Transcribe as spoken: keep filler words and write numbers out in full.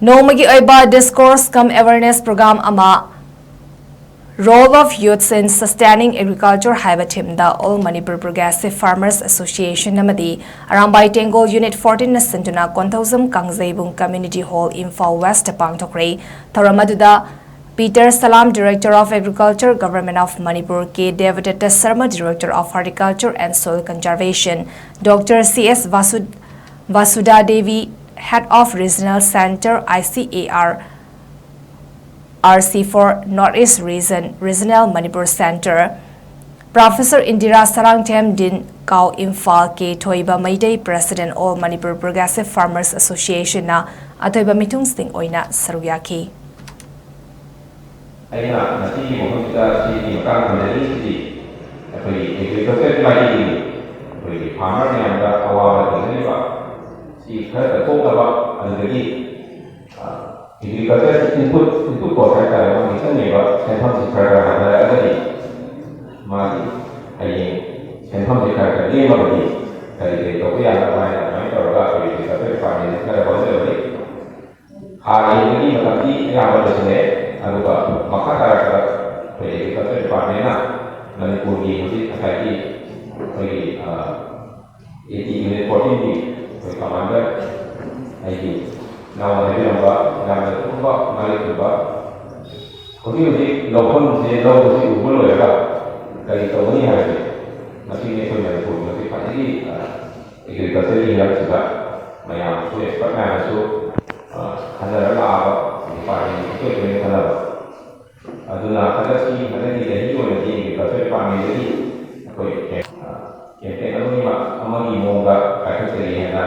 ꯅꯣꯡꯃꯒꯤ ꯑꯣꯏꯕ discourse cum awareness program ꯑꯃ, Role of Youths in Sustaining Agriculture ꯍꯥꯏꯕ theme ꯗ All Manipur Progressive Farmers Association ꯑꯃꯗꯤ Arambai ꯇꯦꯡꯒꯣꯜ Unit fourteen ꯅ ꯁꯤꯟꯗꯨꯅ ꯀꯣꯟꯊꯧꯖꯝ ꯀꯥꯡꯖꯩꯕꯨꯡ Community Hall, ꯏꯝꯐꯥꯜ West ꯇ ꯄꯥꯡꯊꯣꯛꯈ꯭ꯔꯦ꯫ ꯊꯧꯔꯝ ꯑꯗꯨꯗ Peter Salam, Director of Agriculture, Government of Manipur, K Devadatta Sharma, Director of Horticulture and Soil Conservation, Doctor C S Vasu-, Vasuda Devi, Head of Regional Center, I C A R, R C for North East Region, Regional Manipur Center, Professor Indira Sarangthem, Dean Kau, Imphal, K Thoiba Meitei, President, All Manipur Progressive Farmers Association ꯅ ꯑꯊꯣꯏꯕ ꯃꯤꯊꯨꯡꯁꯤꯡ ꯑꯣꯏꯅ ꯁꯔꯨꯛ ꯌꯥꯈꯤ꯫ ꯑꯩꯅ ꯉꯁꯤꯒꯤ ꯃꯐꯝꯁꯤꯗ ꯁꯤꯒꯤ ꯃꯇꯥꯡ ꯊꯝꯖꯅꯤꯡꯉꯤꯁꯤꯗꯤ ꯑꯩꯈꯣꯏꯒꯤ agriculture ꯒꯤ ꯃꯥꯏꯀꯩꯗꯒꯤ ꯑꯩꯈꯣꯏꯒꯤ farmer ꯃꯌꯥꯝꯗ ꯑꯋꯥꯕ ꯊꯦꯡꯅꯔꯤꯕ ꯁꯤ ꯈꯔ ꯀꯠꯊꯣꯛꯅꯕ, ꯑꯗꯨꯗꯒꯤ, ꯑ, agriculture ꯁꯤ input, input cost ꯍꯥꯏꯇꯥꯔꯦ, ꯃꯥꯒꯤ ꯆꯪꯉꯤꯕ ꯁꯦꯟꯐꯝꯁꯤ ꯈꯔ ꯈꯔ ꯍꯟꯊꯔꯛꯑꯒꯗꯤ ꯃꯥꯒꯤ ꯍꯌꯦꯡ ꯁꯦꯟꯐꯝꯁꯤ ꯈꯔ ꯈꯔ ꯂꯦꯝꯃꯒꯗꯤ ꯀꯔꯤ ꯀꯔꯤ ꯇꯧꯕ ꯌꯥꯒꯗ꯭ꯔꯥ ꯍꯥꯏꯅ ꯑꯗꯨꯃꯥꯏꯅ ꯇꯧꯔꯒ ꯑꯩꯈꯣꯏ agriculture department ꯁꯤ ꯈꯔ ꯍꯣꯠꯅꯖꯕꯅꯤ꯫ ꯍꯥꯔ ꯌꯦꯟꯕꯒꯤ ꯃꯇꯝꯗꯤ ꯑꯌꯥꯝꯕ ꯂꯣꯏꯁꯤꯜꯂꯦ꯫ ꯑꯗꯨꯒ ꯃꯈꯥ ꯇꯥꯔꯛꯄꯗ ꯑꯩꯈꯣꯏ agriculture department ꯅ ꯃꯅꯤꯄꯨꯔꯒꯤ ꯍꯧꯖꯤꯛ ꯉꯁꯥꯏꯒꯤ ꯑꯩꯈꯣꯏꯒꯤ, ꯑ, A T Unit fourteen ꯒꯤ ꯑꯩꯈꯣꯏ commander ꯑꯩꯒꯤ ꯏꯅꯥꯎꯅ ꯍꯥꯏꯕꯤꯔꯝꯕ ꯌꯥꯝꯅ ꯊꯨꯝꯕ ꯃꯔꯤꯛ ꯆꯨꯝꯕ ꯍꯧꯖꯤꯛ ꯍꯧꯖꯤꯛ ꯂꯧꯐꯝꯁꯦ, ꯂꯧꯕꯁꯤ ꯎꯕ ꯂꯣꯏꯔꯒ ꯀꯔꯤ ꯇꯧꯒꯅꯤ ꯍꯥꯏꯕꯁꯦ ꯃꯁꯤꯅꯤ ꯑꯩꯈꯣꯏ ꯃꯅꯤꯄꯨꯔꯒꯤ ꯍꯧꯖꯤꯛ ꯈ꯭ꯋꯥꯏꯗꯒꯤ, ꯑ, agriculture ꯒꯤ ꯍꯤꯔꯝꯁꯤꯗ ꯃꯌꯥꯝꯁꯨ, expert ꯃꯌꯥꯝꯅꯁꯨ, ꯑ, ꯈꯟꯅꯔ ꯂꯥꯛꯑꯕ department ꯒꯤ ꯑꯩꯈꯣꯏ ꯑꯩꯈꯣꯏꯅ ꯈꯟꯅꯕ꯫ ꯑꯗꯨꯅ ꯍꯟꯗꯛꯀꯤ, ꯍꯟꯗꯛꯀꯤ ꯆꯍꯤꯒꯤ ꯑꯣꯏꯅꯗꯤ agriculture department ꯗꯒꯤ ꯑꯩꯈꯣꯏ, ꯑ, campaign ꯑꯃꯒꯤ ꯃ-, ꯑꯃꯒꯤ ꯃꯑꯣꯡꯗ ꯄꯥꯏꯈꯠꯆꯔꯤ ꯍꯥꯏꯅ